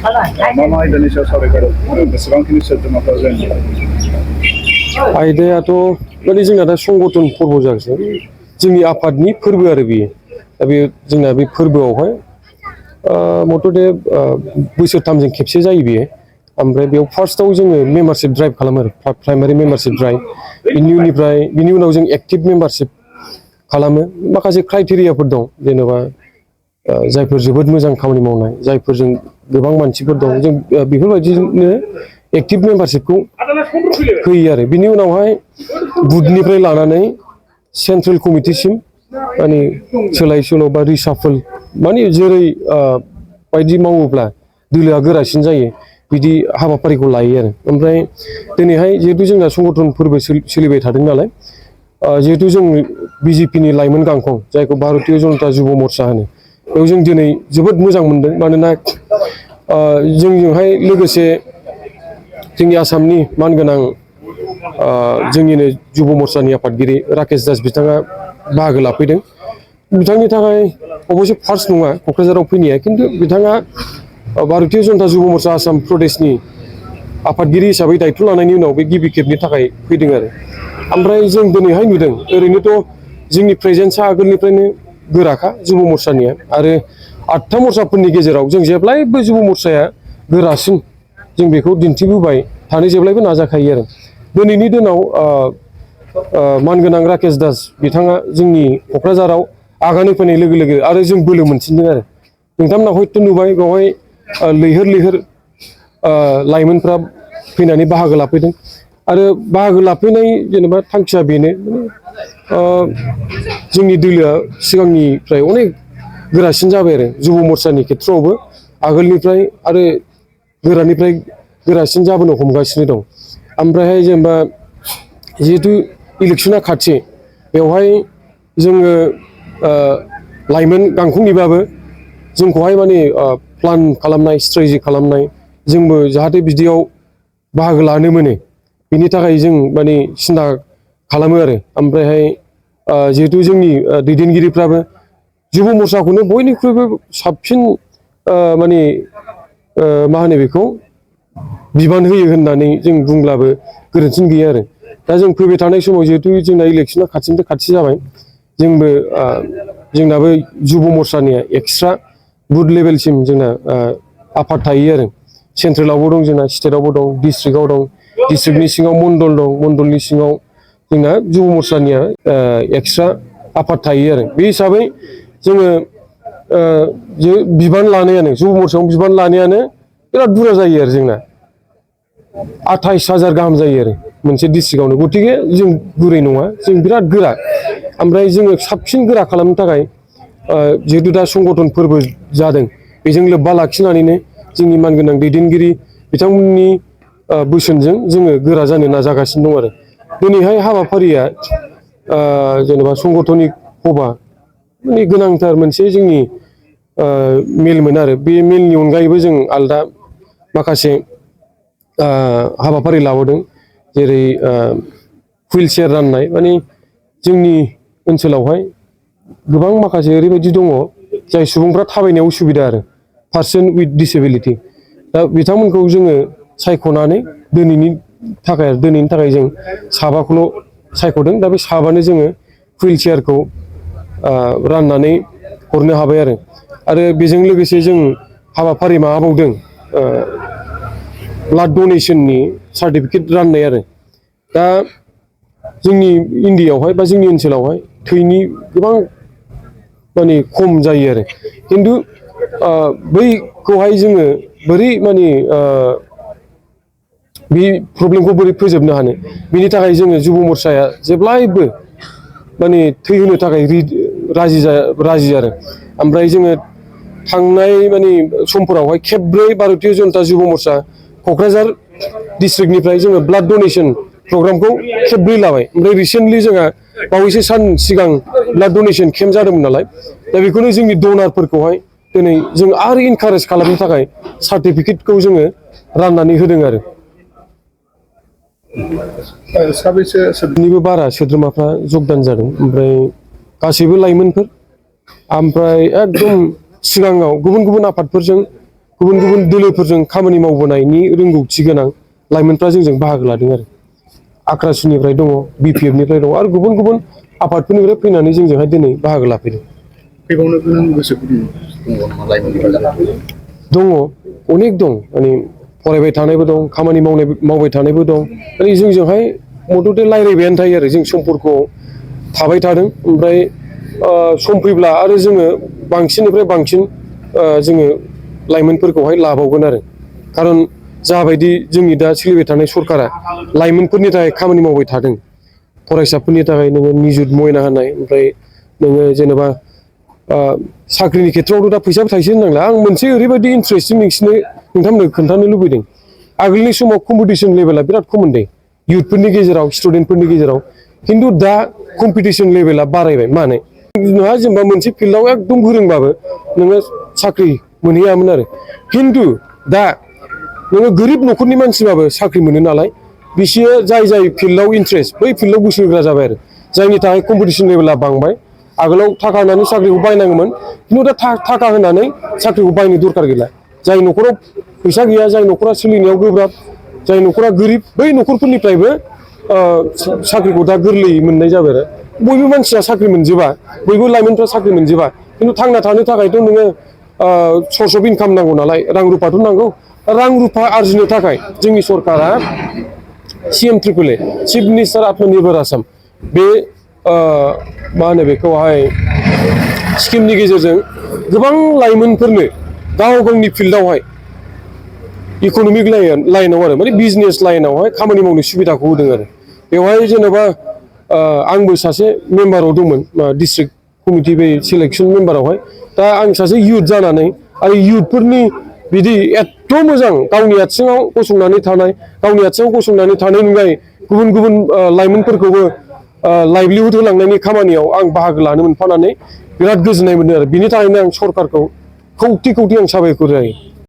मा आयदानि सायाव सावरायगोन बेसेबांखिनि सोद्रोमाफ्रा जयेन आयदायाथ' माने जोंना दा संगठन फोरबो जागासिनो जोंनि आफादनि फोरबो आरो बेयो दा बे जोंना बे फोरबोआवहाय मथथे बोसोरथामजों खेबसे जायो बेयो ओमफ्राय बेयाव फार्स्टआव जोङो मेम्बारशिप ड्राइभ खालामो आरो प्राइमारि मेम्बारशिप ड्राइभ बिनि उनाव जों एक्टिभ मेम्बारशिप खालामो माखासे क्राइटेरियाफोर दं जेनेबा जायफोर जोबोद मोजां खामानि मावनाय जायफोरजों गोबां मानसिफोर दं जों बेफोरबायदिनो एक्टिभ मेम्बारशिपखौ होयो आरो बिनि उनावहाय बुथनिफ्राय लानानै सेन्ट्रेल कमिटिसिम माने सोलाय सोल' बा रिसाफल माने जेरै बायदि मावोब्ला दोलोआ गोरासिन जायो बिदि हाबाफारिखौ लायो आरो ओमफ्राय दिनैहाय जिहेतु जोंना संगठन फोरबो सोलिबाय थादों नालाय जिहेतु जों बिजेपिनि लाइमोन गांखं जायखौ भारतीय जनता युब मर्चा होनो बेयाव जों दिनै जोबोद मोजां मोनदों मानोना जोंजोंहाय लोगोसे जोंनि आसामनि मानगोनां जोंनिनो युब मर्चानि आफादगिरि राकेश दास बिथाङा बाहागो लाफैदों बिथांनि थाखाय अबयसे फार्स्ट नङा क'क्राझाराव फैनाया खिन्थु बिथाङा भारतीय जनता युब मर्चा आसाम प्रदेशनि आफादगिरि हिसाबै दायथ' लानायनि उनाव बे गिबि खेबनि थाखाय फैदों आरो ओमफ्राय जों दिनैहाय नुदों ओरैनोथ' जोंनि प्रेजेन्सआ आगोलनिफ्रायनो गोराखा युब मर्चानिया आरो 8था मर्चाफोरनि गेजेराव जों जेब्लायबो युब मर्चाया गोरासिन जों बेखौ दिन्थिबोबाय थानो जेब्लायबो नाजाखायो आरो दिनैनि दिनाव मानगोनां राकेश दास बिथाङा जोंनि क'क्राझाराव आगान होफैनाय लोगो लोगो आरो जों बोलो मोनसिनदों आरो नोंथांमोना हयथ' नुबाय बेवहाय लैहोर लैहोर लाइमोनफ्रा फैनानै बाहागो लाफैदों आरो बाहागो लाफैनाय जेनेबा थांखिया बेनो जोंनि दोलोआ सिगांनिफ्राय अनेक गोरासिन जाबाय आरो युब मर्चानि खेथ्रआवबो आगोलनिफ्राय आरो गोरानिफ्राय गोरासिन जाबोनो हमगासिनो दं ओमफ्रायहाय जेनेबा जिहेतु इलेक्सना खाथि बेवहाय जोङो लाइमोन गांखंनिबाबो जोंखौहाय माने प्लान खालामनाय स्ट्रेटेजि खालामनाय जोंबो जाहाथे बिदियाव बाहागो लानो मोनो बिनि थाखाय जों माने सिन्था खालामो आरो ओमफ्रायहाय जिहेतु जोंनि दैदेनगिरिफ्राबो युब मर्चाखौनो बयनिख्रुइबो साबसिन माने मा होनो बेखौ बिबान होयो होननानै जों बुंब्लाबो गोरोन्थि गैया आरो दा जों फैबाय थानाय समाव जिहेतु जोंना इलेक्सना खाथिनिफ्राय खाथि जाबाय जोंबो जोंनाबो युब मर्चानिया एक्सट्रा बुथ लेभेलसिम जोंना आफाद थायो आरो सेन्ट्रेलावबो दं जोंना स्टेटआवबो दं डिस्ट्रिक्टआव दं डिस्ट्रिक्टनि सिङाव मण्डल दं मण्डलनि सिङाव जोंना युब मर्चानिया एक्सट्रा आफाद थायो आरो बे हिसाबै जोङो बिबान लानायानो युब मर्चायाव बिबान लानायानो बिराद बुरजा जायो आरो जोंना 28,000 गाहाम जायो आरो मोनसे डिस्ट्रिक्टआवनो गतिके जों गुरै नङा जों बिराद गोरा ओमफ्राय जोङो साबसिन गोरा खालामनो थाखाय जिहेतु दा संगठन फोरबो जादों बेजों लोब्बा लाखिनानैनो जोंनि मानगोनां दैदेनगिरि बिथांमोननि बोसोनजों जोङो गोरा जानो नाजागासिनो दं आरो दिनैहाय हाबाफारिया जेनेबा संगठनिक सभा माने गोनांथार मोनसे जोंनि मेलमोन आरो बे मेलनि अनगायैबो जों आलदा माखासे हाबाफारि लाबोदों जेरै हुइल चेयार राननाय माने जोंनि ओनसोलावहाय गोबां माखासे ओरैबायदि दङ जाय सुबुंफ्रा थाबायनायाव उसुबिदा आरो पार्सन उइथ डिसेबिलिटि दा बिथांमोनखौ जोङो सायख'नानै दिनैनि थाखाय जों साबाखौल' सायख'दों दा बे साबानो जोङो हुइल चेयारखौ राननानै हरनो हाबाय आरो बेजों लोगोसे जों हाबाफारि माबाबावदों ब्लाड डनेसननि सार्टिफिकेट राननाय आरो दा जोंनि इण्डियायावहाय बा जोंनि ओनसोलावहाय थैनि गोबां माने खम जायो आरो खिन्थु बैखौहाय जोङो बोरै माने बे प्रब्लेमखौ बोरै फोजोबनो हानो बिनि थाखाय जोङो युब मर्चाया जेब्लायबो माने थै होनो थाखाय राजि आरो ओमफ्राय जोङो थांनाय माने समफोरावहाय खेबब्रै भारतीय जनता युब मर्चा क'क्राझार डिस्ट्रिक्टनिफ्राय जोङो ब्लाड डनेसन प्रग्रामखौ खेबब्रै लाबाय ओमफ्राय रिसेन्टलि जोंहा बावैसो सान सिगां ब्लाड डनेसन केम्प जादोंमोन नालाय दा बेखौनो जोंनि डनारफोरखौहाय दिनै जों आरो इनकारेज खालामनो थाखाय सार्टिफिकेटखौ जोङो राननानै होदों आरो साबैसेनिबो बारा सोद्रोमाफ्रा जगदान जादों ओमफ्राय गासैबो लाइमोनफोर ओमफ्राय एकदम सिगाङाव गुबुन गुबुन आफादफोरजों गुबुन गुबुन दोलोफोरजों खामानि मावबोनायनि रोंगौथि गोनां लाइमोनफ्रा जोंजों बाहागो लादों आरो आक्रासुनिफ्राय दङ BPF निफ्राय दङ आरो गुबुन गुबुन आफादफोरनिफ्राय फैनानै जोंजोंहाय दिनै बाहागो लाफैदों। फैबावनो गोनां गोसो गुदुं दङ नामा लाइमोनफोरा? दङ अनेक दं माने फरायबाय थानायबो दं खामानि मावबाय थानायबो दं माने जोंजोंहाय मथथे रायज्लायबायानो थायो आरो जों सम्पर्कआव थाबाय थादों। ओमफ्राय सम फैब्ला आरो जोङो बांसिननिफ्राय बांसिन जोङो लाइमोनफोरखौहाय लाबावगोन आरो खारन जाबायदि जोंनि दा सोलिबाय थानाय सरकारा लाइमोनफोरनि थाखाय खामानि मावबाय थादों फरायसाफोरनि थाखाय नोङो निजुत मयना होनाय ओमफ्राय नोङो जेनेबा साख्रिनि खेथ्रआवथ' दा फैसाबो थाइसे होननांला आं मोनसे ओरैबायदि इन्ट्रेस्टिं नोंथांमोननो खोन्थानो लुबैदों। आगोलनि समाव कम्पिटिसन लेभेला बिराद खममोन दे इयुथफोरनि गेजेराव स्टुडेन्टफोरनि गेजेराव खिन्थु दा कम्पिटिसन लेभेला बारायबाय माने नोंहा जेनेबा मोनसे फिल्डआव एकदम गोरोंबाबो नोङो साख्रि मोनहैयामोन आरो खिन्थु दा नोङो गोरिब न'खरनि मानसिबाबो साख्रि मोनो नालाय बिसोरो जाय फिल्डआव इन्ट्रेस्ट बै फिल्डआव गोसो होग्रा जाबाय आरो जायनि थाखाय कम्पिटिसन लेभेला बांबाय। आगोलाव थाखा होनानै साख्रिखौ बायनांगौमोन खिन्थु दा थाखा होनानै साख्रिखौ बायनो दरखार गैला। जाय न'खराव फैसा गैया जाय न'खरा सोलिनायाव गोब्राब जाय न'खरा गोरिब बै न'खरफोरनिफ्रायबो साख्रिखौ दा गोरलैयै मोननाय जाबाय आरो बयबो मानसिया साख्रि मोनजोबा बयबो लाइमोनफ्रा साख्रि मोनजोबा खिन्थु थांना थानो थाखायथ' नोङो सर्स अफ इनकाम नांगौ नालाय रां रुफाथ' नांगौ रां रुफा आरजिनो थाखाय जोंनि सरकारा CM AAA चिफ मिनिस्टार आत्मनिर्भर आसाम बे मा होनो बेखौहाय स्किमनि गेजेरजों गोबां लाइमोनफोरनो गाव गावनि फिल्डआवहाय इक'नमिक लाइनाव आरो माने बिजनेस लाइनावहाय खामानि मावनो सुबिदाखौ होदों आरो बेवहाय जेनेबा आंबो सासे मेम्बाराव दंमोन डिस्ट्रिक्ट कमिटि बे सिलेक्सन मेम्बारावहाय दा आं सासे इयुथ जानानै आरो इयुथफोरनि बिदि एथ' मोजां गावनि आथिङाव गसंनानै थानाय नुनाय गुबुन गुबुन लाइमोनफोरखौबो लाइभलिहुड होलांनायनि खामानियाव आं बाहागो लानो मोनफानानै बिराद गोजोननाय मोनदों आरो बिनि थाखायनो आं सरकारखौ खौथि खौथि आं साबायखर होयो।